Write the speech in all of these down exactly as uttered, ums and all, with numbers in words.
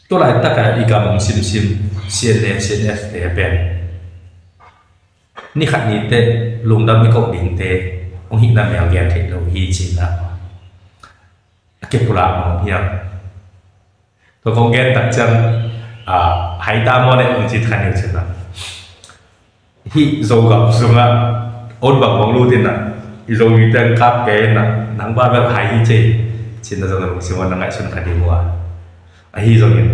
Tua laitak a i gam hong simsim C N A, C N F te pen ni khat ni teh lungdam i koh dingte hong hihna mel gen theih lo hi, ci-in ah a kipulak nuam hiam? Tua kong gen tak ciang, ah, hai ta maw leh hong ci kha ni uh, ci-in ah. Hih Zogam sungah ot bang hong lut in ah, i Zomite hong kap kei in ah, nang bang bel hai hi ci, ci-in ah zong hong sim uh a, na ngaihsun kha ding uh a. Ahi zongin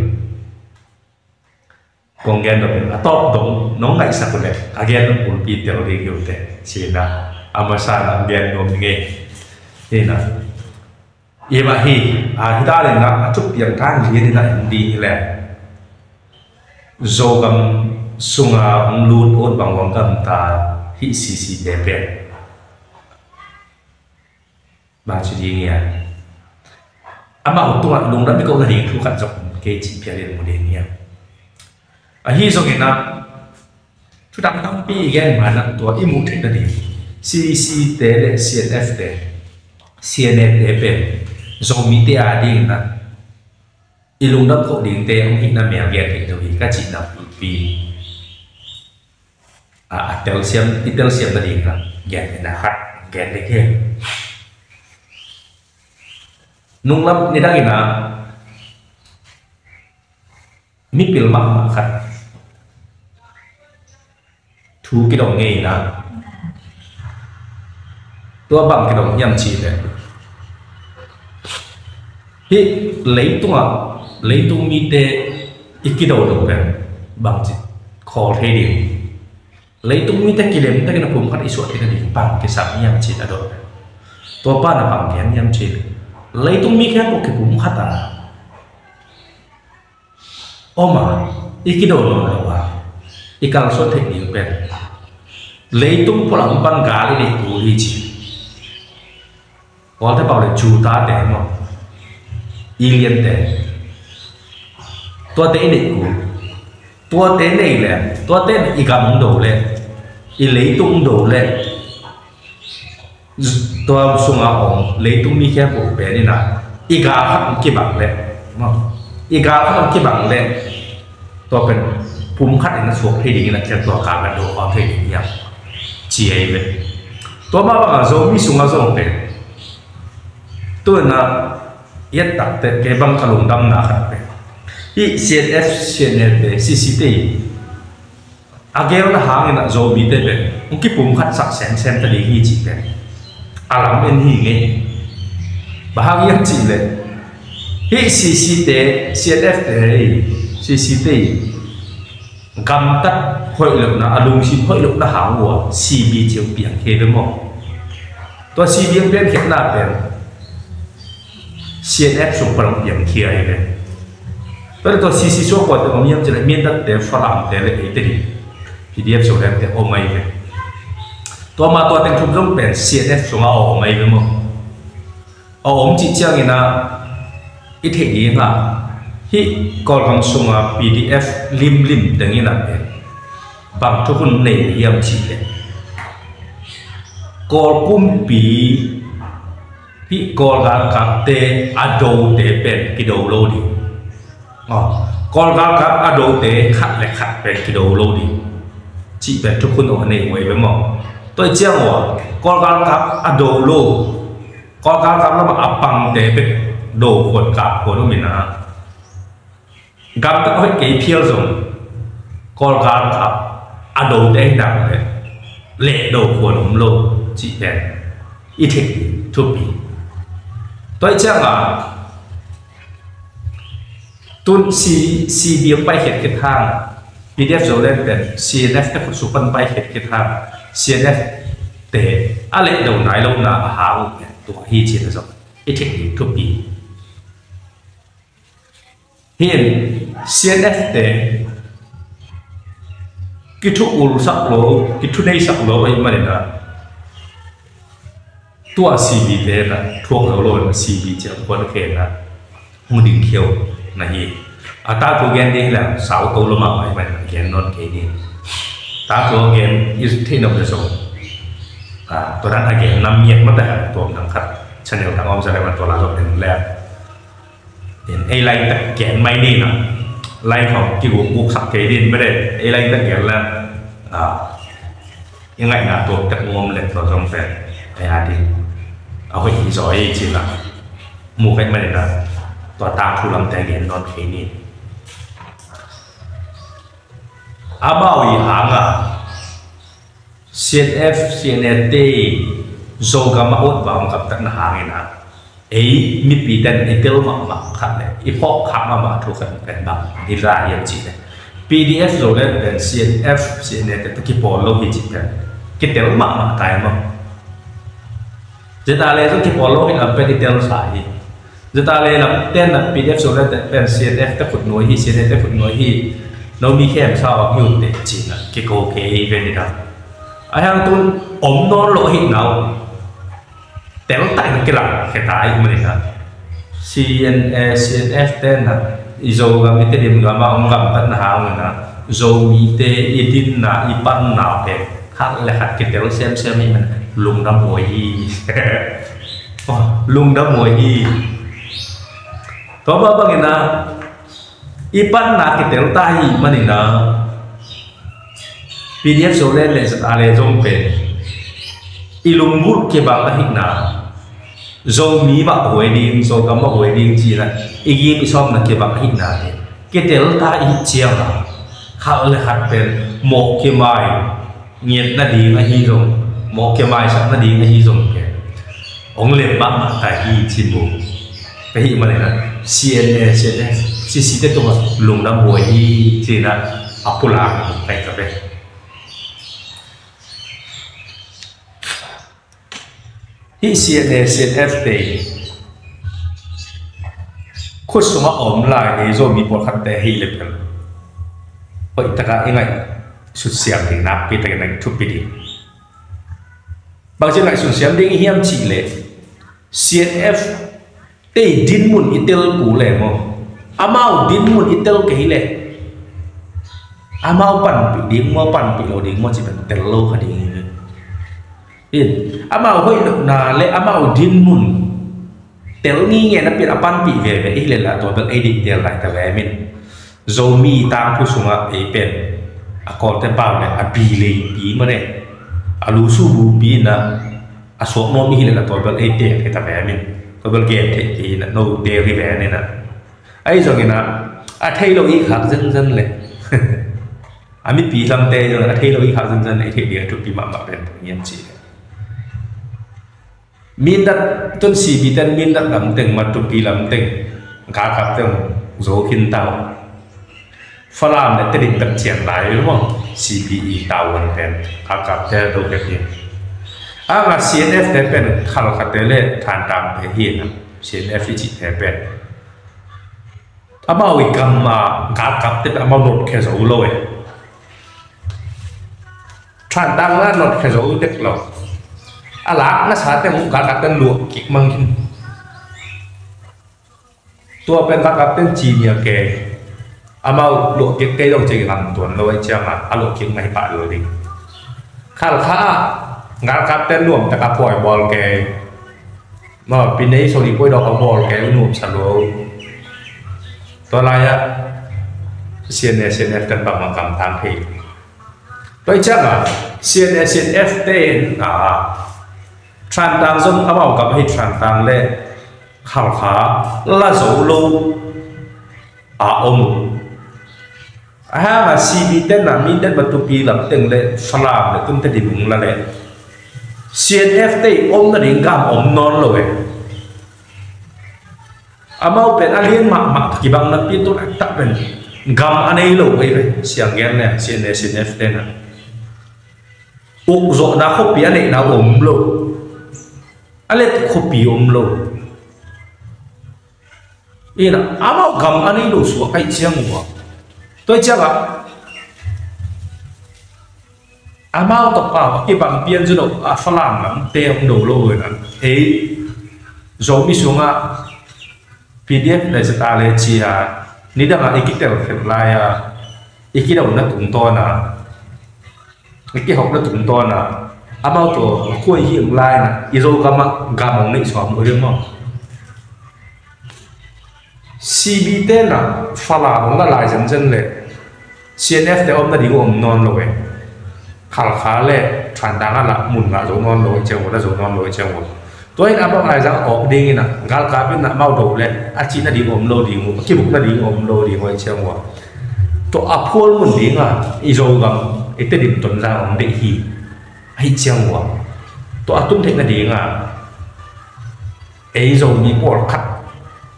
kong gen nop in, a tawp dong nong ngaihsak uh leh ka gen nop bulpi tel ding hi uh teh, ci-in ah a masa in ah gen nuam ing ei. Hi in ah, i mah hi, a, hi ta leh in ah a thupiang tan lian in ah en ding hi leh, Zogam sunga hong lut ot bang hong gamta hih C C te pen bang ci ding hiam? Amau tungah lungdam i kohna ding thu khat zong om kei cih phial in mu ding hiam? Ahi zongin ah, thutak tampi i gen ma-in ah tua i muh theihna ding, C C te le C N F te, C N A te pen Zomite a dingin ah i lungdam koh dingte hong hihna mel gen theih lo hi ka cihna bulpi, a, a telsiam, i telsiamna dingin ah gen in ah khat gen ding hi. Nunglam nidang in ah mipil mahmah khat thu kidong ngei in ah, tua bang kidong hiam cih leh, hih leitungah, leitung mite i kidodo pen bangci khawl thei ding, leitung mite kilem takin a pumkhat i suah theihna ding bang kisam hiam cih a dot pen, tua pan a bang gen hiam cih leh, leitung mi khempeuh kipumkhat a om a, i kido nawn lo a, i kalsuan theih ding pen leitung pualam pan gal i neih kul hi ci. Kawlte pau leh Judah te maw, Elian te, tuate i neih kul. Tuate nei leh, tuate i gam hong do leh, i leitung hong do leh, tua sunga om leitung mi khempeuh pen in ah i gal khat hong kibang leh, maw, i gal khat hong kibang leh, tua pen pumkhat in a suak thei ding in ah, tua gal khat do khawm thei ding hiam, ci ahi ve. Tua mah bangah Zomi sungah zong pen tu in ah i et tak teh kei bang ka lungdamna khat pen, hih C N F, C N A te, C C te a gelna hangin ah Zomite pen hong kipumkhatsak semsem ta ding hi cih pen a lam en hi ngei. Bang hang hiam cih leh, hih C C te, C N F te, C C te gamtat hoih lohna, a lungsim hoih lohna hang uh a C B ci hong piang khia ve maw. Tua C B hong piankhia pen C N F sung pan hong piangkhia hi ve. Tua leh tua C C sung kuate om hiam cih leh Mindat te, Falam te le eite ding P D F sung lente om ahi ve. Tua mah tua teng thup zong pen C N F sungah a om ahi ve maw. A om cih ciangin ah i theih ding ah, hih Kawlgam sunga P D F limlim teng in ah pen bang thukhun nei hiam cih leh, Kawl kumpi, hih Kawl galkapte a dote pen kido lo ding. Aw, Kawl galkap a dote khat le khat pen kido lo ding cih pen thukhun a nei uh ahi ve maw. Tua ciang uh a, Kawl galkap a do lo, Kawl galkap lamah a pangte bek do khuan kap khuan om in ah, gamtat hoih kei phial zong Kawl galkap a dote hi nak leh leh do khuan om lo cih pen i theih thupi. Tua ciang a, tun C, C B hong paikhiat khit hang, P D F Zoland pen C N F te khut sung pan paikhiat khit hang, C N F te a leh do nai lo na a hang uh pen tua hi cih na zong i theih ding thupi. Hin C N F te kithu ulsak lo, kithuneisak lo ahih manin ah, tua C B te na thuak zo lo in ah C B ciang kuan khen na hong ding khiau na hi. A tangthu gen ding hi leh sau to lo mahmah ahih manin ah gen nawn kei ding. Tangthu gen i theih nop le zong, a, tua dan a gen nam miat mah ta tuam dang khat channel dang om sa le man tua la zong den le. Ei laitak gen mai ni na. Lai khawng kiguk guk sak kei din mede, ei lai tak gel la. Ah, i ngaihna tuak tak ngom lek tua zong pen ei a ding a hoih hi zaw ei ci la. Mu kei mede na, tua tangthu lamte gen nawn kei ni. Amau i hanga C N F, C N A te Zogam a ut bang gamtatna hangin a, ei mipite in i tel mahmah khat le i phawk khak mahmah thu khat pen bang hi lai hiam cih le, P D F Zoland pen C N F, C N A te kipawl lo hi cih pen kitel mahmah tai maw. Zeta le zong kipawl lo hi lam pen i tel sa hi. Zeta le lam ten na P D F Zoland te pen C N F te khut nuai hi, C N A te khut nuai hi. No mi khem sa awk hi uh teh cih na kiko kei hi ve ni dang. A hiang tun om nawn lo hi nau. Tel tak na kilang khia ta i mani na. C N A, C N F te na i Zogam i Tedim gam a om gamtatna hangin a, Zomite i dinna i panna pen khat le khat kitel semsem hi man, lungdam huai hi. Oh, lungdam huai hi. Tua mah bangin a, i panna kitel ta hi manin a, P D F Zoland le Zeta le zong pen i lunggulh kibang ahihna, Zomi mah huai ding, Zogam mah huai ding cih na i gim i sawmna kibang ahihna te kitel ta i hih ciang a, khat le khat pen mawh kimai ngiat nading ahi zong, mawh kimaisak nading ahi zong pen hong lem mahmah ta hi cin bu. Ka hih manin a, C N A, C N F, C C te tungah lungdam huai hi cin a, a pulak hong kai ka ve. Hih C N A, C N F te khut sungah a om lai ei Zomi pawlkhatte hi le pen hoih taka i ngaih sutsiam ding, nakpi takin a i thupi ding. Bangci ngaihsun siam ding i hiam cih leh C N F te dinmun i tel kul leh maw, amau dinmun i tel kei leh amau panpih ding maw, panpih lo ding maw cih pen tel lo kha ding hi. In, amau hoih lohna le amau dinmun tel ngingei napi a panpih veve i hi leh la tua bel ei diktel lai ta ve min. Zomi tangthu sungah ei pen a Kawlte pau le a bileipi mane, a lusu bupi na a suak nuam i hi leh la tua bel ei tek hi ta ve min. Tua bel gen theih kei na no te ri ve ni na. Ahi zongin a, a thei lo i khak zenzen le a mipi lamte zong a thei lo i khak zenzen le i theih ding a thupi mahmah pen ngian ci. Mindat tun C B ten Mindat lamteng, Matupi lamteng, galkap teng zo khin tau. Falam le Tedim pek cian lai lo maw, C B E tau wan pen galkap te do kep hi. A nga C N F te pen Khalkha te le Thantlang te hi na, C N F i cih te pen amau i gam a galkap te pen amau notkhia zo lo e. Thantlang la notkhia zo dek lo. A lak na sa teng galkap ten luah kik mang khin. Tua pen galkap ten ci nia ke. Amau luah kik kei lo ci lam tuan lo ai ciang a, a luah kik mai pah lo ding. Khalkha galkap ten nuam taka pawi bawl ke. Maw, pinei soli poi dawk a bawl kei nuam sa lo. Tua lai-ah C N A, C N F kan bangmah gamtang thei. Tua i ciangah C N A, C N F te in a Thantlang zong amau gam ahi Thantlang le Khalkha la zo lo a om uh. A hanga C B ten a Mindat, Matupi lamteng le Falam le tunte ding ung la le C N F te i om nading gam om nawn lo e. Amau pen a lian mahmah kibang napi tu laitak pen gam a nei lo vei ve. Siang gen le C N A, C N F te na uk zawhna khuapi a neihna om lo. A let khuapi om lo. Ina amau gam a nei lo suak aih ciang uh a, tua ciangah amau tawh pau a kibang pian zu lo a Falam lam te om do lo ina. Ei Zomi sungah P D F le zeta le cia nidangah i kitel khet lai-a i kidona tungtawna i kihopna tungtawna amau tawh khuai hi lai-in i Zogam ah gam hong neih sawm uh hi maw? C B te na Falam hong la lai zenzen le C N F te om nading om nawn lo e. Khalkha le Thantlang ah la mun ngah zo nawn lo e, ciang ua la zo nawn lo e, ciang ua. Tua in a bang Laizang a awk ding in a galkap in a mau do le a cih nading om lo ding uh, a kibuk nading om lo ding uh e, ciang ua. Tua a phual mun ding a i Zogam i Tedim Tonzang om deih hi. Ahi ciang ua tua a tum theih nading a ei Zomi pawlkhat,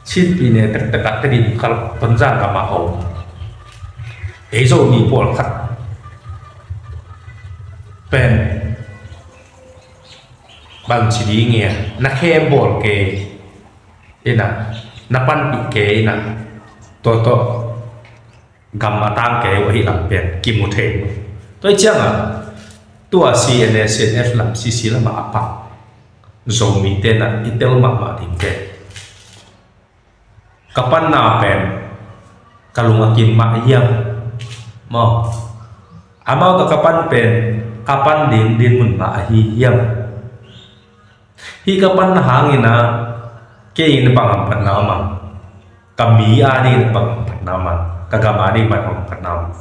Chin pyine tektek ah Tedim kal Tonzang gam ah a om ei Zomi pawlkhat pen bangci ding e, na khem bawl kei in a, na panpih kei in a, tua tawh gam a tang kei uh ahi lam pen kimu thei. Tua hi ciang a tua C N A, C N F lam, C C lam ah a pang Zomite na i tel mahmah ding pen, ka panna pen ka lung a kim mah hiam? Maw, amau tawh ka pan pen ka pan ding dinmun mah ahi hiam? Hih ka panna hangin a kei in bang hamphatna om a, ka mi a dingin bang hamphatna om a, ka gam a dingin bang hamphatna om a?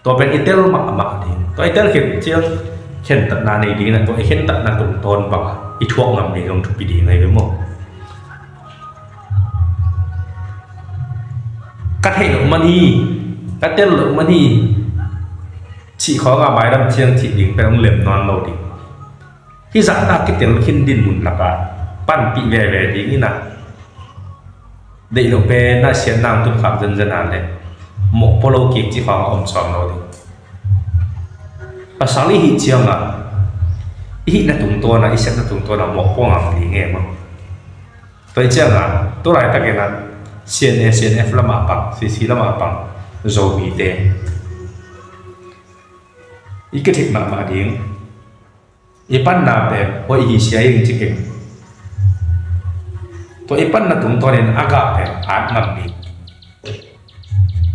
Tua pen i tel mahmah ding. Tua i tel khit ciang khentatna nei ding in a, tua i khentatna tungtawn bang a i thuak ngam ding zong thupi ding ahi ve maw? Ka theih loh man hi, ka tel loh man hi cih khawng a maidam ciang cih ding pen hong lem nawn lo ding. Hih zahna kitel khin dinmun lakah panpih veve ding in a, deih loh pen a siatna hong tung khak zenzen a le mawhpua lo kik cih khawng a om sawm lo ding. Pasal i hih ciang a, i hihna tungtawn a, i siatna tungtawn a mawhpua ngam ding e maw? Tua hi ciang a tu laitakin a C N A, C N F lam ah pang, C C lam ah pang Zomite i kitheih mahmah ding. I panna pen hoih hi sia ing ci keng. Tua i panna tungtawnin a gah pen at ngam ding.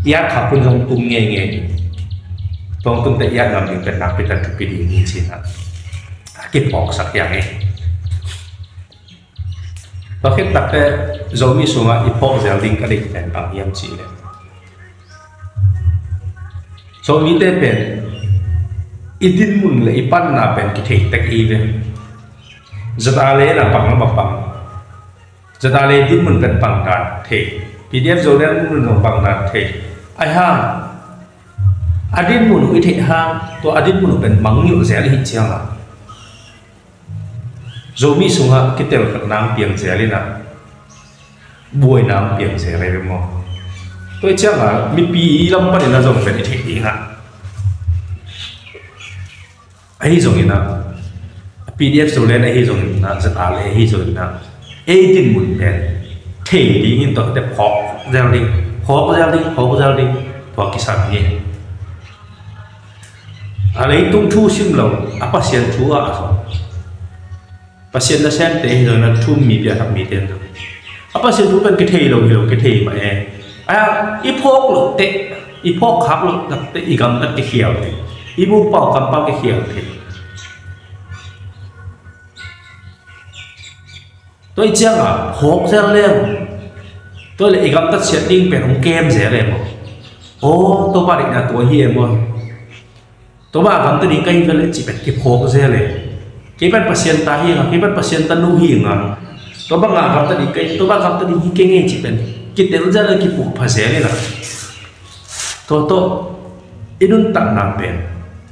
I at khak hun zong tum ngeingei ding. Tua hong tumte i at ngam ding pen nakpi tak thupi ding hi ci-in a kiphawksak hiang hi. Tua khit takteh Zomi sungah i phawk zel ding ka deih pen bang hiam cih leh, Zomite pen i dinmun le i panna pen kithei tek i ve. Zata le na pang lam a pang. Zata le dinmun pen pang dan thei. P D F Zoland dinmun zong pang dan thei. Ahi hang a dinmun uh i theih hang tua a dinmun uh pen mangngilh zel i hih ciang a, Zomi sungah kitelkhatna hong piang zel in a, buaina hong piang zel ahi ve maw? Tua hi ciang a mipi lam panin a zong pen i theih ding a, ahi zongin a, P D F Zoland ahi zongin a, Zata le ahi zongin a, ei dinmun pen thei dingin tuate phawk zel ding, phawk zel ding, phawk zel ding, phawk kisam hi. A leitung thu sim lo, a Pasian thu ah a zong. Pasian nasemte hi zong, na thu mi piathak mite hi zong. A Pasian thu pen kithei lo hi lo, kithei mah e. A, i phawk loh teh, i phawk khak loh tak teh i gamtat kikhial thei, i mupau kampau kikhial thei. Tua i ciang a phawk zel leng, tua le i gamtat siat ding pen hong kem zel e maw? Aw, Topa deihna tua hi e maw? Topa a gamta ding ka hi ve le cih pen kiphawk zel e. Kei pen Pasian ta hi nga, kei pen Pasian tanu hi nga. Topa a gamta ding ka hi, Topa a gamta ding hi kei nge cih pen kitel zel e, kipuk pha zel e la. Tua tawh i nuntakna pen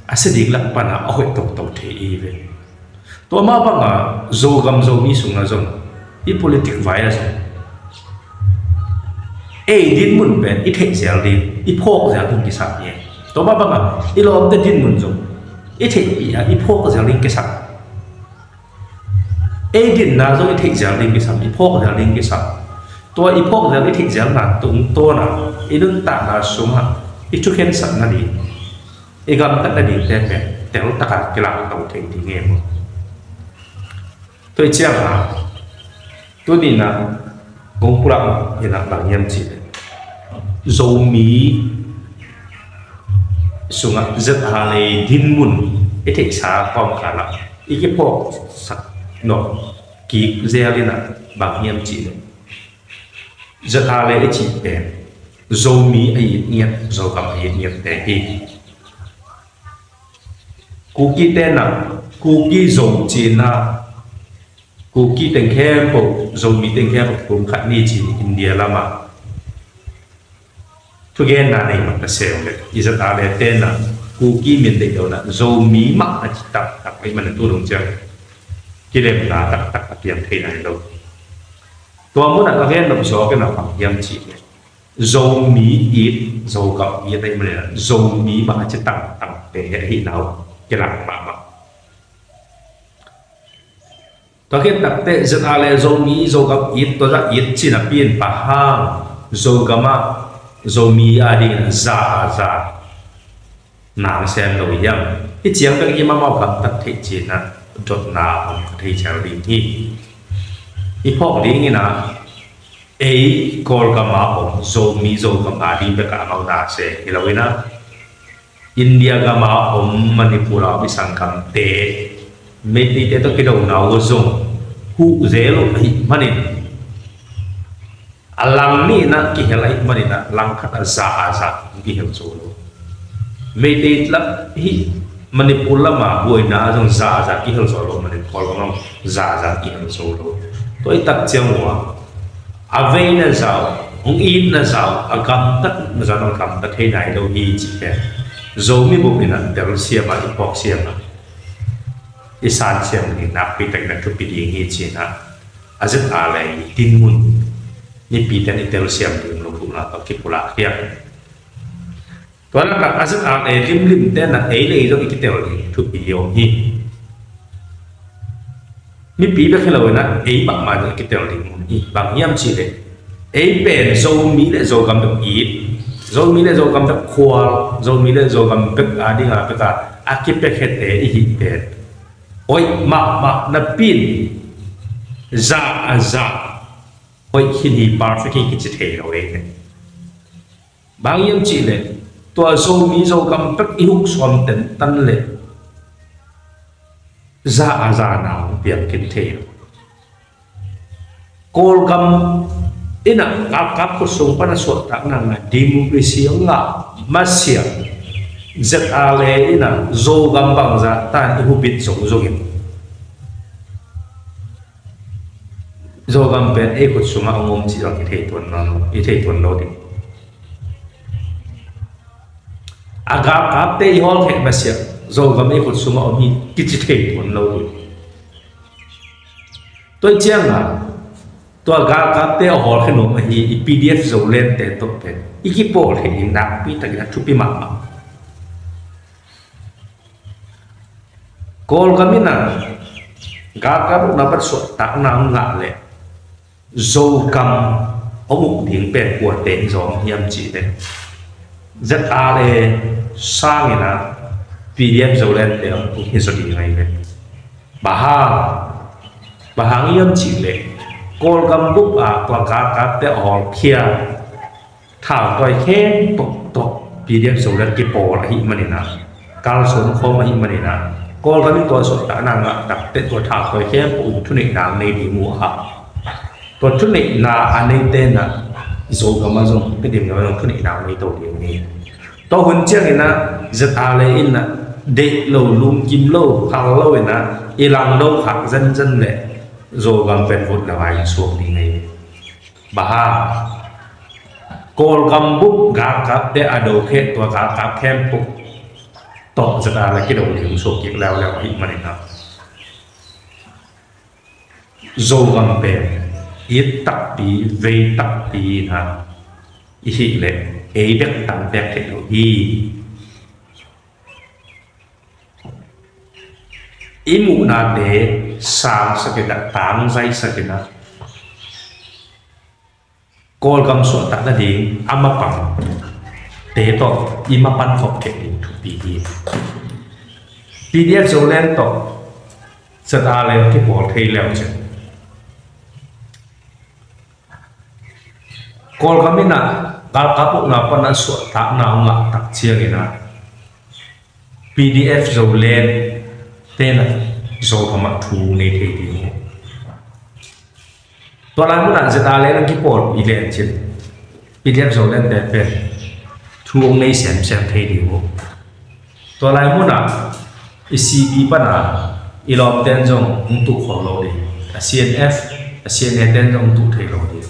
a sia ding lak pan a a hoih toto thei i hi ve. Tua mah bangah Zogam Zomi sungah zong, i politik vai ah zong, ei dinmun pen i theih zel ding, i phawk zel ding kisam hi. Tua mah bangah i lawmte dinmun zong i theihpih a, i phawk zel ding kisam. Ei dinna zong i theih zel ding kisam, i phawk zel ding kisam. Tua i phawk zel, i theih zelna tungtawn a i nuntakna sungah i thukhensatna ding, i gamtatna dingte pen teltak a kilangto thei ding hi maw? Tua hi ciang a, tuni-in a kong pulak in a bang hiam cih leh, Zomi sungah ZRA dinmun i theihsa kawmkal ah i kiphawksak nawh kik zel in a bang hiam cih leh, ZRA le i cih pen Zomi a it ngiat, Zogam a it ngiat te hi. Kuki te na, Kuki Zo cina, Kuki teng khempeuh, Zomi teng khempeuh pumkhat ni ci India lama thugenna nei mah ta se uh le, i ZRA le te na Kuki min deih lo na Zomi mah a ci taktak ahih manin tu dong ciang kilemna taktak a piang thei nai lo. Tua munah ka gen nop zawk in a bang hiam cih le, Zomi it, Zogam it ahih manin Zomi mah a ci tangtang te hi a hih nau kilang mahmah. Tua khit takteh ZRA le Zomi, Zogam it, tua zah it cih napi in bang hang Zogam ah Zomi a dingin za a za nang sem lo hiam? Hih ciang bek i mamau gamtat theih cih na dotna om ka thei ciang ding hi. I phawk dingin a, ei Kawlgam a om Zomi, Zogam a ding bek a amau na se hi lo in a, India gam a om Manipur a om i sanggamte, Meiteite tawh kidona uh zong huh zel uh ahih manin, a lang nih na kihel ahih manin a, lang khat a za a za kihel zo lo. Meitei lam hi, Manipur lama buaina a zong za a za kihel zo lo, Manipur lam zong za a za kihel zo lo. Tua i tak ciang uh a, a veina zau, hong itna zau, a gamtatna zau, a gamtat thei nai lo hi cih pen Zomi bup in a tel siam a, i phawk siam a, i san siam ding nakpi takin a thupi ding hi ci-in a, a ZRA le i dinmun mipite in i tel siam ding lo buhna tawh kipulak hiam? Tua lakah a ZRA le limlim te na ei le ei zong i kitel ding thupi om hi. Mipi bek hi lo in a, ei mahmah zong i kitel ding om hi. Bang hiam cih leh, ei pen Zomi le Zogam bek it, Zomi le Zogam bek khual, Zomi le Zogam bek a ding a bek a, a kipiakhete i hih pen, hoih mahmah napi in za a za hoih khin hi, perfect hi kici thei lo ei le. Bang hiam cih leh, tua Zomi Zogam bek i huk sawm tentan leh za a za na hong piang khin thei lo. Kawlgam in a, kapkap khutsung pan a suahtakna ngah, democracy a ngah masiah ZRA le in a, Zogam bangzah tan i hubit zongzong in, Zogam pen ei khut sungah hong om cih zong i thei tuan lo, i thei tuan lo ding. A galkapte i hawlkhia masiah Zogam ei khut sungah om hi kici thei tuan lo ding. Tua ciangah tua galkapte a hawlkhia nuam ahi i PDF Zolandte tawh pen i kipawl thei ding nakpi takin a thupi mahmah. Kawlgam in a galkap ukna pan suahtakna hong ngah leh Zogam hong uk ding pen kuate hi zaw hiam cih leh, ZRA le sangin a PDF Zolandte hong hi zaw ding ahi ve. Bang hang, bang hang hiam cih leh, Kawlgam bup a tua galkapte a hawlkhia thautawi khempeuh tawh PDF Zoland kipawl ahih manin a, kalsuan khawm ahih manin a, Kawlgam in tua suahtakna ngah takteh tua thautawi khempeuh in thuneihna nei ding uh a, tua thuneihna a neite in a, Zogam ah zong, Tedim gam ah zong thuneihna nei to ding hi. Tua hun ciangin a, ZRA le in a, deih lo, lungkim lo, phal lo in a, i langdo khak zenzen leh Zogam pen vut le vai in suak ding hi. Bang hang, Kawlgam bup galkapte a do kheh tua galkap khempeuh tawh ZRA le kido ding suak kik leuleu ahih manin a, Zogam pen it takpi, vei takpi in a i hih leh ei bek tang pek theih lo hi. I muhnate sangsak in a, tangzaisak in a, Kawlgam suahtak nading a mapangte tawh i mapan khop kei ding thupi hi. PDF Zoland tawh ZRA le kipawl thei leu cin, Kawlgam in a galkap ukna pan a suahtakna hong ngah tak ciangin a, PDF Zolandte in a Zogam ah thu nei thei ding hi. Tua lai munah ZRA le nong kipawlpih leh cin, PDF Zoland te pen thu hong nei semsem thei ding uh. Tua lai munah i CB pana i lawmten zong hong tuh khol lo ding. A CNF, a CNA ten zong hong tuh thei lo ding.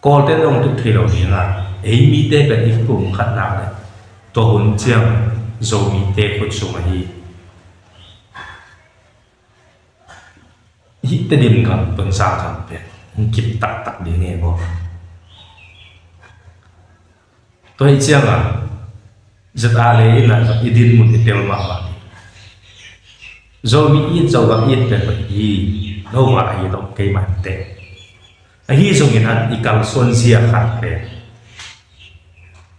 Kawlten zong hong tuh thei lo ding a, ei mite pen i pumkhatna le tua hun ciang Zomite khut sung ahi. Hih Tedim gam, Tonzang gam pen hong kip taktak ding e maw. Tua hi ciangin ZRA le in ah i dinmun i tel mahmah ding. Zomi it, Zogam it pen hoih hi, no va a it om kei mah inteh. Ahi zongin ah i kalsuan zia khat pen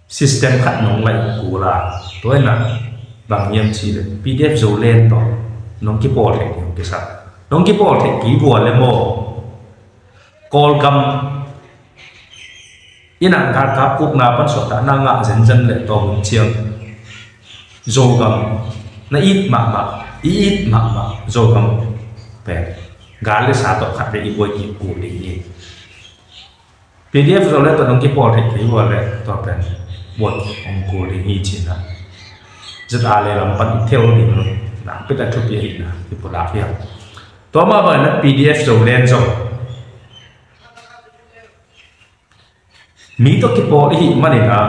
system khat nong laih kul a, tua in ah bang hiam cih leh PDF Zoland tawh nong kipawl theih ding kisam. Nong kipawl theih kei vua le maw, Kawlgam in ah galkap ukna pan suahtakna ngah zenzen leh tua hun ciang Zogam na it mahmah, i it mahmah Zogam pen gal le sa tawh khat le i buai kik kul ding hi. PDF Zoland tawh nong kipawl theih kei vua le tua pen buai kik kul ding hi ci-in ah ZRA le lam pan i tel ding lo. Nakpi tak thupi ahihna kipulak hi a. Tua mah bangin ah PDF Zoland zong mi tawh kipawl i hih manin ah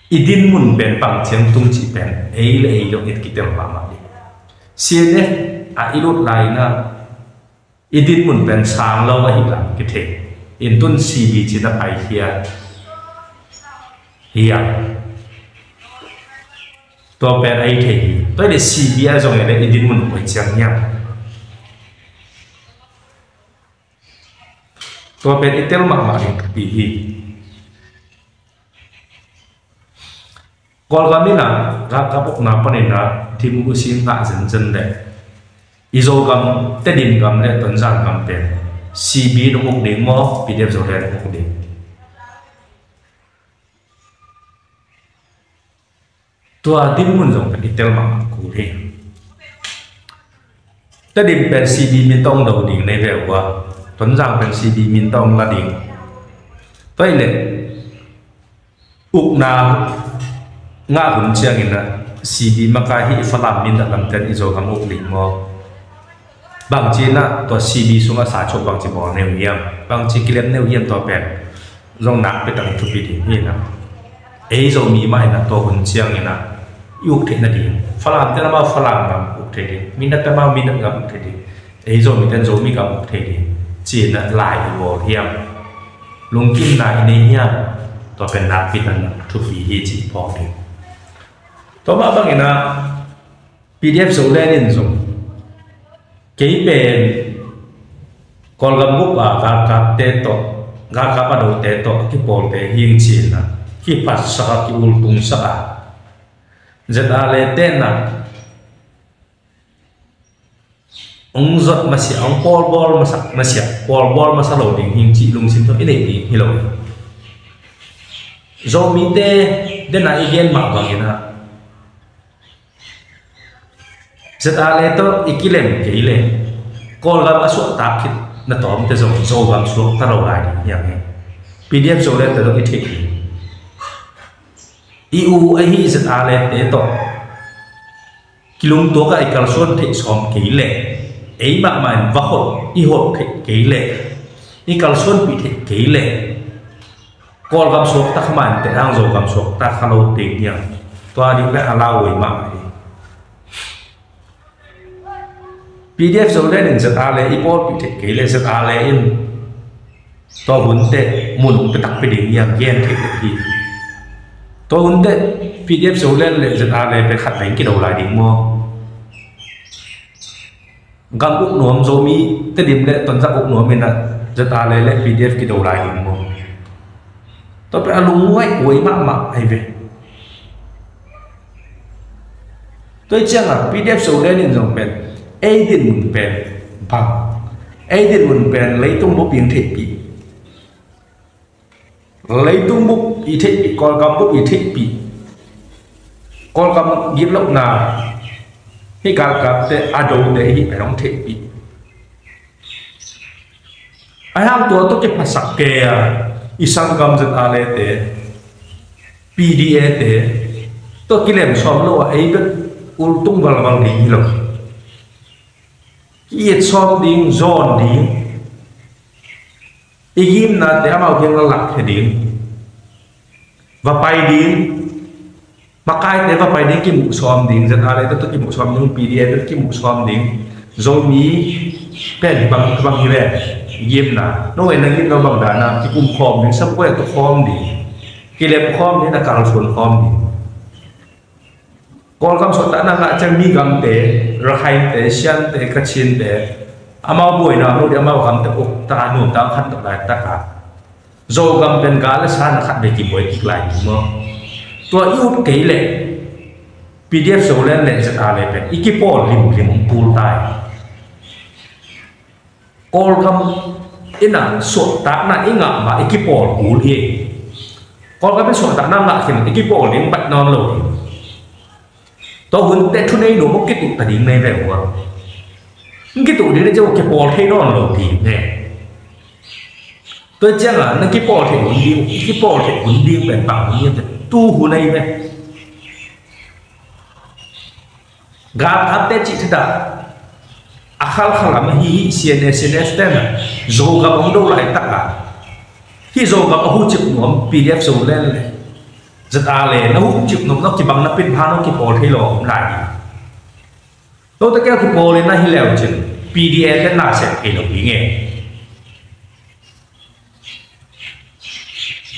i dinmun pen bang ciang tung cih pen ei le ei zong i kitel mahmah ding. CNF ah i lut lai-in ah i dinmun pen sang lo ahih lam kithei. Intun CB ci-in a paikhia hi a, tua pen a i thei hi. Tua hi leh CB ah zong ei le i dinmun koi ciang hiam, tua pen i tel mahmah ding thupi hi. Kawlgam in ah galkap ukna panin ah democracy ngah zenzen leh i Zogam, Tedim gam le Tonzang gam pen CB nong uk ding maw, PDF Zoland nong uk ding? Tua dinmun zong pen i tel mahmah kul hi. Tedim pen CB min tawh hong do ding nei ve uh a, Tonzang pen CB min tawh hong la ding. Tua hi leh ukna ngah hun ciangin ah CB makai hi, Falam min a lamten i Zogam uk ding maw? Bangci in ah tua CB sungah sa chok bangci bawl nei uh hiam, bangci kilem nei uh hiam, tua pen zong nakpi tak thupi ding hi in ah. Ei Zomi mah in ah tua hun ciangin ah i uk theih nading, Falam te lamah Falam gam uk thei ding, Mindat te lamah Mindat gam uk thei ding, ei Zomi ten Zomi gam uk thei ding ci-in ah lai i bawl hiam, lungkimna i nei hiam, tua pen nakpi tak thupi hi ci i phawk ding. Tua mah bangin ah PDF Zoland in zong kei pen Kawlgam bup a galkapte tawh, galkap a dote tawh a kipawlte hi ing ci-in ah kiphatsak a, ki-ultungsak a, ZRA le ten ah hong zuat masiah, hong pawlbawl masa masiah, pawlbawl masa lo ding hi ing cih lungsim tawh i neih ding hi lo. Zomite den ah i gen mah bangin ah ZRA le tawh i kilem kei leh Kawlgam a suahtak khit na tawmte zong Zogam suakta lo lai ding hi hang hi. PDF Zoland te zong i theih ding. I u ahi ZRA le te tawh kilungtuak a i kalsuan theih sawm kei leh, ei mahmah in va holh, i holh theih kei leh, i kalsuanpih theih kei leh, Kawlgam suakta kha mah inteh hang Zogam suakta kha lo ding hi hang. Tua ding pen a lauhuai mahmah hi. PDF Zoland in ZRA le i pawlpih theih kei leh ZRA le in tua hun teh mun hong pia takpi ding hi hang, gen theih ding hi. Tua hun teh PDF Zoland le ZRA le pen khat vei kido lai ding maw? Gam uk nuam, Zomi Tedim le Tonzang uk nuam in ah ZRA le le PDF kido lai ding maw? Tua pen a lunghuai huai mahmah ahi ve. Tua hi ciangin PDF Zoland in zong pen ei dinmun pen bang, ei dinmun pen leitung bup in theihpih, leitung bup i theihpih, Kawlgam bup i theihpih, Kawlgam gimlohna Hih galkapte a dote hih a dong theihpih. A hang tua tawh kiphasak kei a, i sanggam ZRA te, PDA te tawh kilem sawm lo a, ei bek ultung valval ding hi lo. Ki-it sawm ding, zawn ding, i gimnate amau kiang lak thei ding, va pai ding, makaite va pai ding, kimuh sawm ding, ZRA te tawh kimuh sawm ding, PDA te tawh kimuh sawm ding. Zomi pen bang bang hi ve, gimna. No en na gimna bang dana, kikum khawm ding, sam koi tu khawm ding, kilem khawm ding, na kalsuan khawm ding. Kawlgam suahtakna ngah ciang mi gamte, Rakhainte, Siante, Kachinte, amau buaina amau di, amau gamte uk ta, nuntak khan tak lai taka, Zogam pen gal le sa na khat vei kibuai kik lai ding maw? Tua i ut kei leh PDF Zoland le ZRA le pen i kipawl limlim hong kul tai. Kawlgam in a suahtakna i ngah mah i kipawl kul hi. Kawlgam in suahtakna ngah khin i kipawl ding baih nawn lo hi. Tua hun teh thunei nuam kituh ta ding nei ve ua. Kituh ding nei ciang kipawl thei nawn lo ding nei. Tua ciangah na kipawl thei hun ding, i kipawl thei hun ding pen bang hun ding, tu hun ahi ve. Galkapte cih thedah a khalkhalam ahi hi. CNA, CNF te na Zogam hong do laitakah, hih Zogam a hucip nuam PDF Zoland le ZRA le na hucip nuam, na kibang na pin pha, na kipawl thei lo om lai hi. Note kei kipawl in na hi leu cin PDA te na sem thei lo ding e.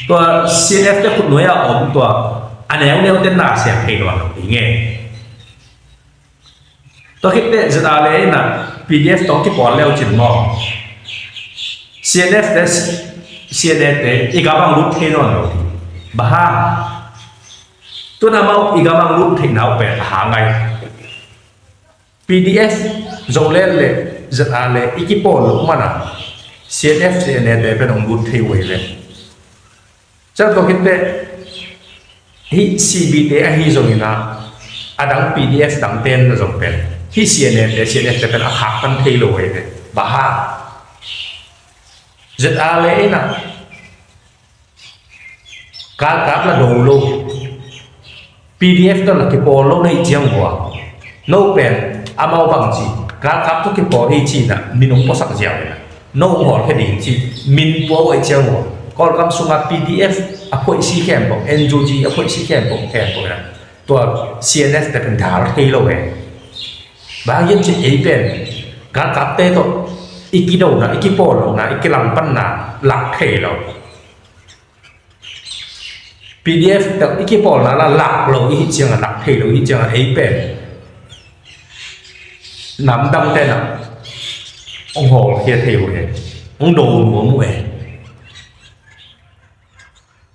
Tua CNF te khutnuai a om tua a neuneu te na sem thei lo ding e. Tua khit teh ZRA le in a PDF tawh kipawl leu cin maw, CNF te, CNA te i gam ah lut thei nawn lo ding. Bang hang? Tun amau i gam ah lut theihna uh pen a hang ngai. PDF Zoland le ZRA le i kipawl loh mana CNF, CNA te pen hong lut thei uh hi ve. Ciang tua khit teh hih CB te ahi zongin a, a dang PDF dang ten na zong pen hih CNA te, CNF te pen a khak pan thei lo uh hi ve. Bang hang? ZRA le in a galkap la do lo, PDF tawh la kipawl lo na hih ciang ua, no pen amau bangci galkap tawh kipawl hi ci-in a min hong puasak ziau in a, no hong hawlkhia ding ci min pua uh ahih ciang ua, Kawlgam sungah PDF a phoihsi khempeuh, NUG a phoihsi khempeuh, khempeuh in a, tua CNF te pen dal thei lo e. Bang hiam cih leh ei pen galkapte tawh i kidona, i kipawl lohna, i kilangpanna lak thei lo. PDF tawh i kipawlna la lak lo i hih ciangah, lak thei lo i hih ciangah ei pen namdang ten a hong hawlkhia thei uh e, hong do nuam uh e.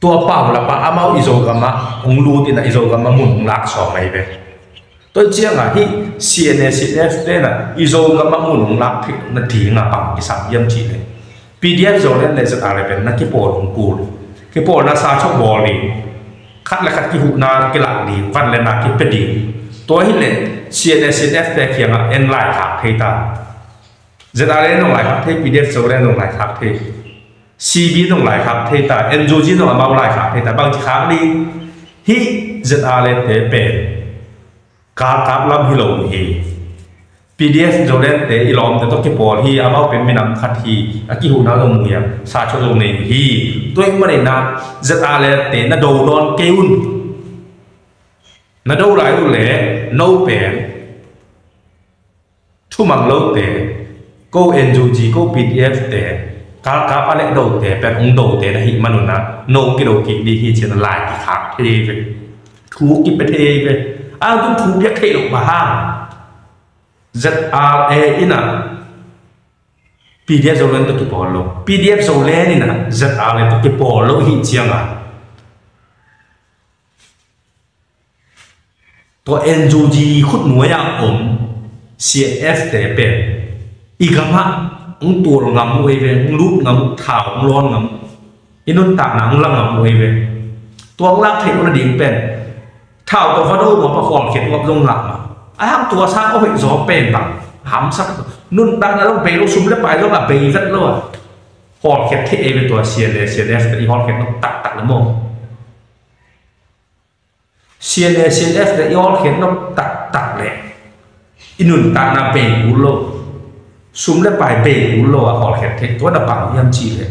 Tua paulap ah amau i Zogam ah hong lut in a, i Zogam ah mun hong lak sawm ahi ve. Tua ciangah hih CNA, CNF te in a i Zogam ah mun hong lak theih nading a bang kisam hiam cih leh, PDF Zoland le ZRA le pen na kipawl hong kul. Kipawlna sa chok bawl ding, khat le khat kihuhna kilak ding, van le na kipia ding. Tua hi leh CNA, CNF te kiangah en laikhak thei ta. ZRA le nong laikhak thei, PDF Zoland nong laikhak thei. CB nong laikhak thei ta, NUG nong amau laikhak thei ta, bangci khak ding? Hih ZRA le te pen galkap lam hi lo uh hi. PDF Zoland te i lawmte tawh kipawl hi, amau pen minam khat hi, a kihuhna zong mu hi a, sa chok zong nei uh hi. Tua ahih manin a ZRA le te na do nawn kei un. Na do lai uh leh no pen thumang lote, ko NUG, ko PDF te, galkap a lehdote pen hong dote na hih manun a, no kido kik ding hi ci-in a lai kikhak thei ve. Thu kipia thei ve. A tun thu piak thei loh bang hang? ZRA in a PDF Zoland tawh kipawl lo, PDF Zoland in a ZRA le tawh kipawl lo i hih ciangah, tua NUG khutnuai a om CNF te pen i gam ah hong tual ngam uh ei ve, hong lut ngam uh, thau hong lawn ngam uh, i nuntakna hong la ngam uh ei ve. Tua hong lak theih uh nading pen thau tawh va do uh a, pa khualkhiat uh a zong ngah mah. A hang tua sang a hoih zaw pen bang hamsat, nuntakna zong bei lo, sum le pai zong a bei vet lo a, hawlkhiat thei ei ve tua CNA, CNF te i hawlkhiat nop taktak le maw? CNA, CNF te i hawlkhiat nop taktak le i nuntakna bei kul lo, sum le pai bei kul lo a hawlkhiat thei, tua na bang hiam ci le,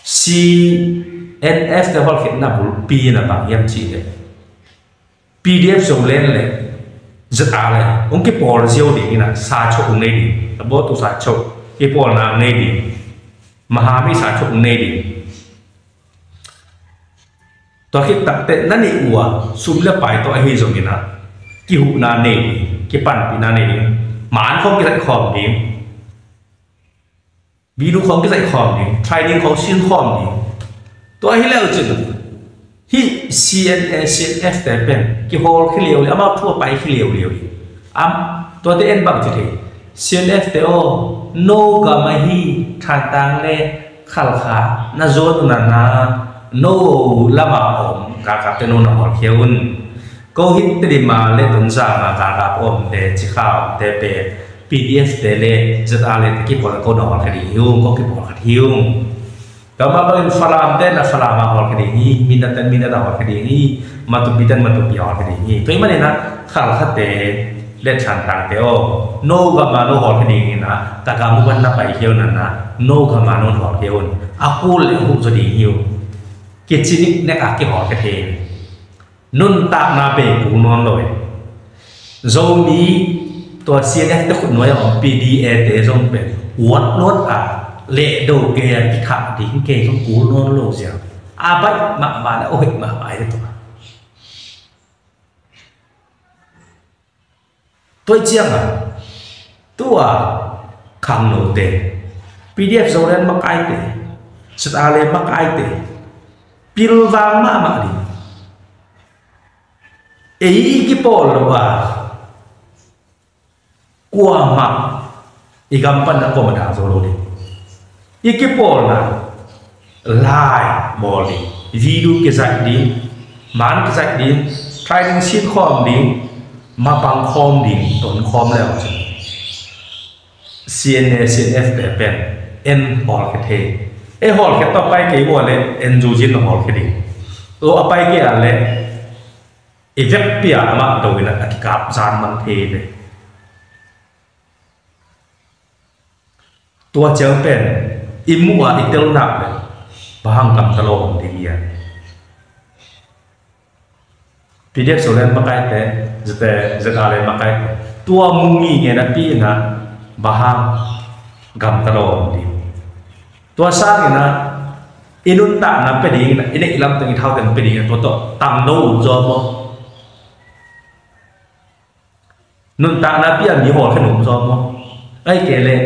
CNF te hawlkhiatna bulpi na bang hiam ci le, PDF Zoland le ZRA le hong kipawl ziau ding in a, sa chok hong nei ding, a bawtu sa chok kipawlna hong nei ding, mahami sa chok hong nei ding. Tua khit takte na neih uh a sum le pai tawh ahi zongin a, kihuhna nei ding, kipanpihna nei ding, man khawng kizaih khawm ding, video khawng kizaih khawm ding, training khawng sin khawm ding. Tua hi leu cin hih CNA, CNF te pen kihawl khi liau liau, amau thu a pai khi liau liau ding. Am, tuate en bang ci thei. CNF te aw, no gam ahi Thantlang le Khalkha na zuan uh nana, no lama om galkapte no na hawlkhia un. Ko hih Tedim a le Tonzang a galkap omte, Cikha omte pen PDF te le ZRA le te kipawl ko na hawlkhia ding hi ung, ko kipawl khat hi ung. Tua mah bangin Falam te na Falam a hawlkhia ding hi, Mindat te Mindat a hawlkhia ding hi, Matupi te Matupi a hawlkhia ding hi. Tua ahih manin a Khalkhate le Thantlang te aw, no gam a no hawlkhia ding in a, ta gam uh pan na pai khia un nana, no gam a no hawlkhia un. A kul le a huh zaw ding hi ung. Kici niknek a kihawlkhia thei. Nuntakna bei kul nawn lo hi. Zomi tua CNF te khut nuai a om PDA te zong pen uat luat a, lehdo kei a kithah ding kei zong kul nawn lo ziau. A baih mahmah le a hoih mahmah hi tua. Tua ciang a, tua khangnote, PDF Zoland makaite, ZRA le makaite, pilvang mahmah ding. Ei i kipawl lo a, kuamah i gam pan a kuamah dang zo lo ding. I kipawlna lai bawl ding, video kizaih ding, man kizaih ding, training sin khawm ding, mapang khawm ding, ton khawm le a cin. CNA, CNF te pen en hawlkhia thei. Ei hawlkhia tawh pai kei ua le en zuzin na hawlkhia ding. Lo a pai kei a le i vekpi a amah do in a kikap zan man thei ve. Tua ciang pen i muh a i tel nak le bang hang gamta lo om ding hiam? PDF Zoland makaite, ZRA le makaite, tua mu ngingei napi in a bang hang gamta lo om ding? Tua sangin a i nuntakna pia ding in a, i neih lam teng i thau teng pia ding in a, tua tawh tang lo um zaw maw? Nuntakna pia mi hawlkhia nuam zaw maw? Ai kei le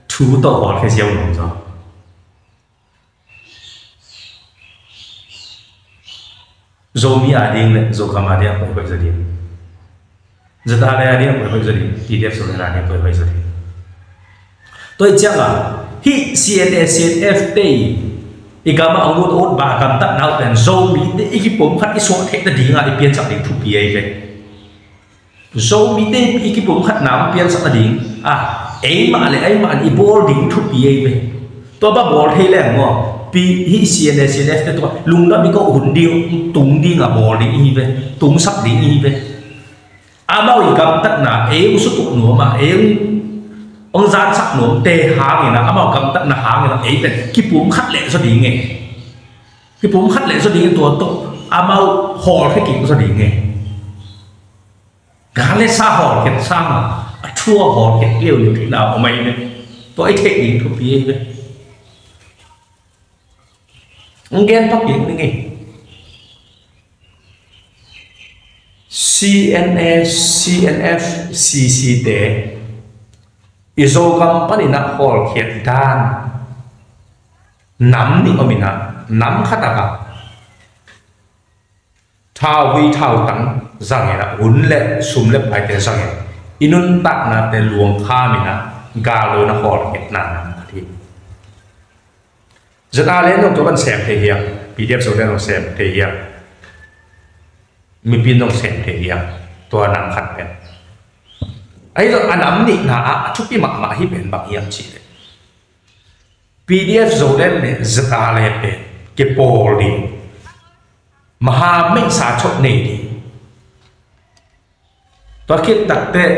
thu tawh hawlkhia ziau nuam zaw. Zomi a ding le Zogam a ding a hoihhoih zaw ding. ZRA le a ding a hoihhoih zaw ding. PDF Zoland a ding a hoihhoih zaw ding. Tua ciang a hih CNA, CNF te i gam a hong lut ut ba gamtatna uh pen Zomite i kipumkhat i suah theihna ding a i piansak ding thupi ahi ve. Zomite i kipumkhatna hong piansak nading a, eimah le eimah in i bawl ding thupi ahi ve. Tua bang bawl thei leng maw, pi hih CNA, CNF te tua lungdam i koh hun ding, tung ding a bawl ding ihi ve, tungsak ding ihi ve. Amau i gamtatna ei hong sutuh nuam a, ei hong, hong zansak nuamte hangin a, amau gamtatna hangin a ei pen kipumkhat leh zaw ding e. Kipumkhat leh zaw ding e, tua tawh amau hawlkhia kik zaw ding e. Gal le sa hawlkhiat sang a, a thu a hawlkhiat liauliau theihna om ahi ve. Tua i theih ding thupi ahi ve. Hong gen pak ding ning ei. CNA, CNF, CC te i Zogam panin a hawlkhiat dan nam nih om in a, nam khat a ka thauvui thautang zangin a, hun le sum le paite zangin i nuntaknate luang kham in a, gal lo in a hawlkhiatna nam khat hi. ZRA le zong tua bang sem thei hiam? PDF Zoland zong sem thei hiam? Mipi in zong sem thei hiam? Tua nang khat pen. Ahi zong a nam nihna ah a thupi mahmah hi pen bang hiam cih leh, P D F Zoland le Z R le pen kipawl ding, maha meisa chot nei ding. Tua khit takteh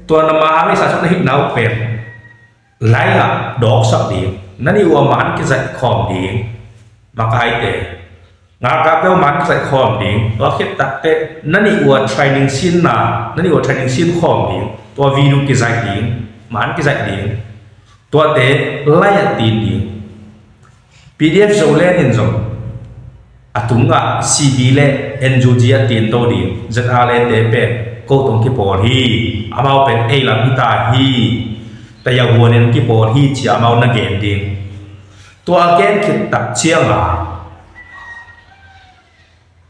tua na maha meisa chot na hihna uh pen lai-ah dawksak ding, na nih uh a man kizaih khawm ding, makaite. Ngalkapte uh man kizaih khawm ding, tua khit takteh na nih uh a training sinna, na nih uh a training sin khawm ding, tua video kizaih ding, man kizaih ding, tuate lai-ah tin ding. P D F Zoland in zong a tungah C B le N U G a tin to ding, Z R le te pen ko tong kipawl hi, amau pen ei lam hi ta hi, tayahuan in kipawl hi ci amau na gen ding. Tua a gen khit tak ciangah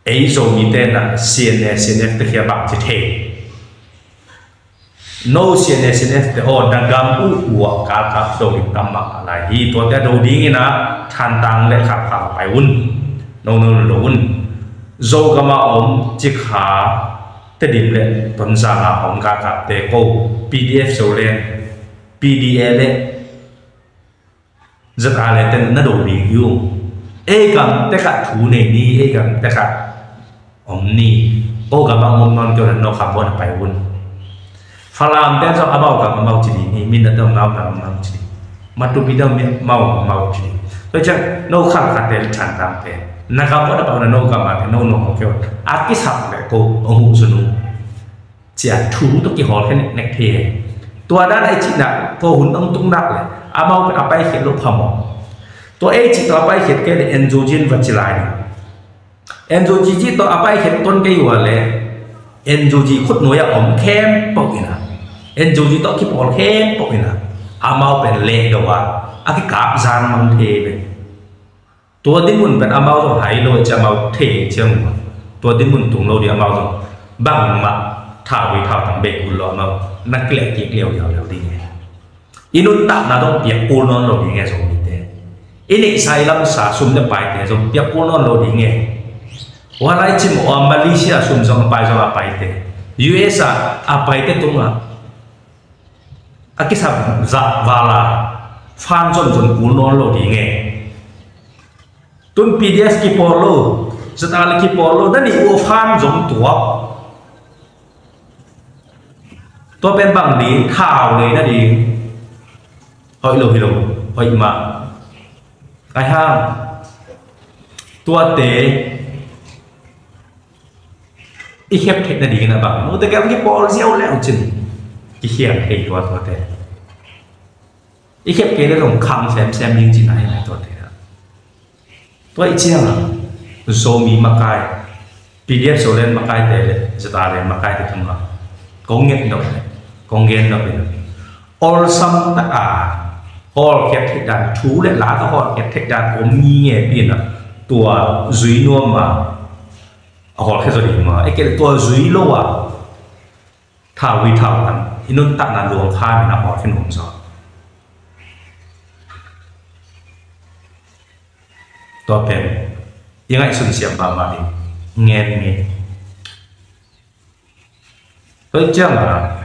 ei Zomite na C N A, C N F te khia bang ci thei. No C N A, C N F te aw, na gam uh uah kalkap do ding tam mah lai hi. Tuate a do dingin ah Thantlang le Khalkha pai un. No no do un. Zogam a om Cikha, Tedim le Tonzang a om kalkapte ko, P D F Zoland, P D A le Z R le ten na do ding hi uh. Ei gam tekah thu nei ni, ei gam tekah om ni. Ko gam ah om nawn kei uh leh no kham buan a pai un. Falam ten zong amau gam amau ci ding hi, Mindat te amau gam amau ci ding. Matupi te amau amau ci ding. Tua ciang no Khalkha te le Thantlang te na gam buan a pai un, no gam ah te no no om kei uh. A kisap le ko hong huh sun uh. Cia thu tawh kihawl khia neknek thei hi. Tua dan a i cihna, tua hun hong tung nak le amau pen a paikhiat loh phamawh. Tua ei cih tawh a paikhiat kei le N U G in va ci lai ding. N U G cih tawh a paikhiat ton kei ua le N U G khutnuai a om khempeuh in ah, N U G tawh kipawl khempeuh in ah, amau pen leh do a, a kikap zan mang thei ve. Tua dinmun pen amau zong hai lo, ci amau thei ciang, tua dinmun tung lo ding, amau zong bangmah thauvui thautang bei kul lo, amau na kileh kik liauliau liau ding e. I nuntakna zong piak kul nawn lo ding e, Zomite. I neihsa i lamsa sum le paite zong piak kul nawn lo ding e. Ua lai cim a Malaysia sum zong a pai zong a paite, U S a a paite tungah a kisam zah vala fan zonzon kul nawn lo ding e. Tun P D F kipawl lo, Z R le kipawl lo, na nih uh fan zong tuak. Tua pen bang ding, thau nei na ding. Hoih lo hi lo, hoih mah. Ai hang. Tuate i khep theih nadingin a bang, note gel kipawl ziau leucin kikhial thei tua tuate. I khep kei le zong khang semsem ding cihna hi mai tuate. Tua i ciangah Zomi makai, P D F Zoland makaite le Z R le makaite tungah kong nget nop le kong gen nop in, olsam taka hawlkhiat theih dan, thu le la ka hawlkhiat theih dan om ngi nge pi in ah, tua zui nuam a a hawlkhia zaw ding maw? Ei kei le tua zui lo a thauvui thautang, i nuntakna luang kha min a hawlkhia nuam zaw. Tua pen i ngaihsun siam mahmah ding, ngen ngen. Tua ciangah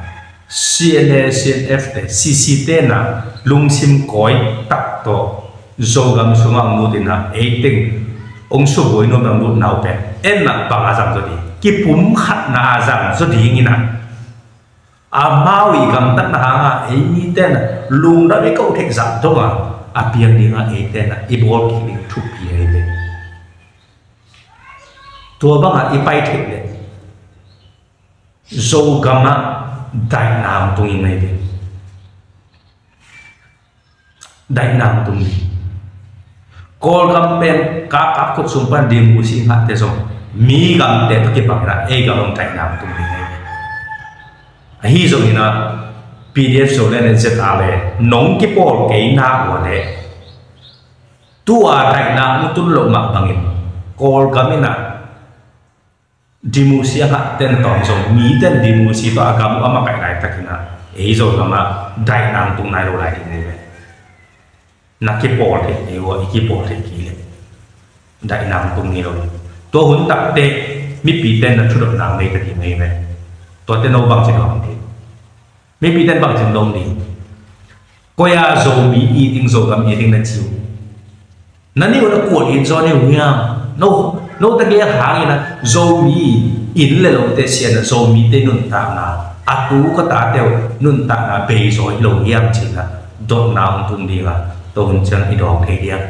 C N A, C N F te, C C te na lungsim kawi tak tawh Zogam sungah hong lut in ah, ei teng hong subuai nuam hong lutna uh pen en ah bang a zang zaw ding, kipumkhatna a zang zaw ding in ah, amau i gamtatna hangah ei mite na lungdam i koh theih zah dongah a piang dingah eite na i bawl kik ding thupi ahi ve. Tua bangah i pai theih leh Zogam ah daihna hong tung ding ahi ve. Daihna hong tung ding. Kawlgam pen ka kap khut sung pan ding uh si ngahte zong mi gamte tawh kibang in ah ei gam hong daihna hong tung ding ahi ve. Ahi zongin ah P D F Zoland le Z R le nong kipawl kei nak uh a leh tua daihna hong tun loh mah bangin Kawlgam in ah democracy a ngahte na tawm zong, mite na democracy tawh a gam uh a makaih laitakin ah ei Zogam ah daihna hong tung nai lo lai ding hi ve. Na kipawl theih kei uh a, i kipawl theih kei leh daihna hong tung ngei lo. Tua hun takte mipite na thudotna hong nei ta ding hi ve. Tuate no bangci dong ding? Mipite bangci dong ding? Koi a Zomi it ding, Zogam it ding na ci uh? Na nih uh na kuat it zaw ni uh hiam? No, no ta gel hangin a Zomi inn le lote siatna, Zomite nuntakna, a tu ka tate uh nuntakna bei zaw hi lo hiam cih na dotna hong tung ding a, tua hun ciang i dawng thei diam?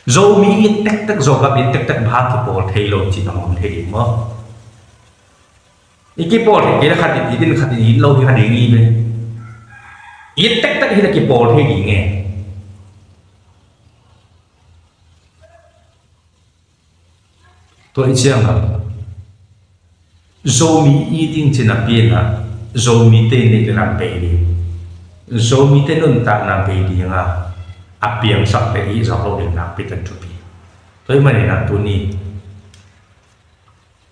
Zomi it tektek, Zogam it tektek bang kipawl thei lo cih bang om thei ding maw? I kipawl thei kei le khat in it in, khat in it lo hi kha ding hi ve. It tektek hi le kipawl thei ding e. Tua i ciang a Zomi it ding cih napi in a Zomite neih le lam bei ding, Zomite nuntakna bei ding a, a piangsakte it zawk lo ding nakpi tak thupi. Tua ahih manin a tuni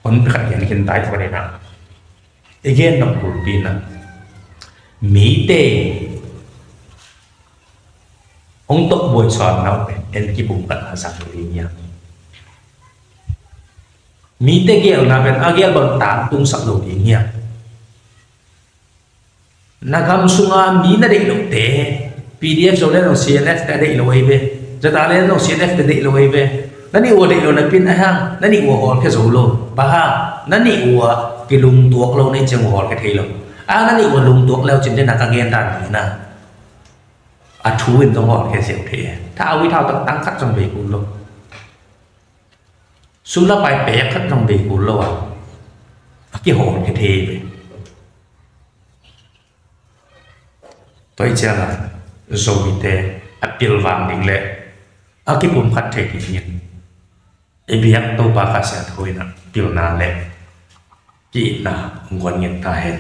honpi khat gen khin ta i, tua ahih manin a i gen nop kulpi in a mite hong tawh buai sawn nau pen en kipumkhatna zang lo ding hiam? Mite gelna pen a gel bang tangtungsak lo ding hiam? Na gam sunga mi na deih lohte, P D F Zoland zong C N F te a deih lo ahi ve, Zata Land zong C N F te deih lo ahi ve. Na nih uh a deih lo napi in a hang, na nih uh a hawlkhia zo lo. Bang hang? Na nih uh a kilungtuak lo na hih ciang uh hawlkhia thei lo. A, na nih uh a lungtuak le uh cin te na ka gen dan ding na a thu in zong hawlkhia zeu thei e. Thau i thau tak tang khat zong bei kul lo. Sum le pai pek khat zong bei kul lo a, a kihawlkhia thei ve. Tua i ciang a Zomite a pilvang ding le a kipumkhat thei ding in i biak Topa Kha Siangtho in a pilna le ki-itna hong guan ngiat ta hen.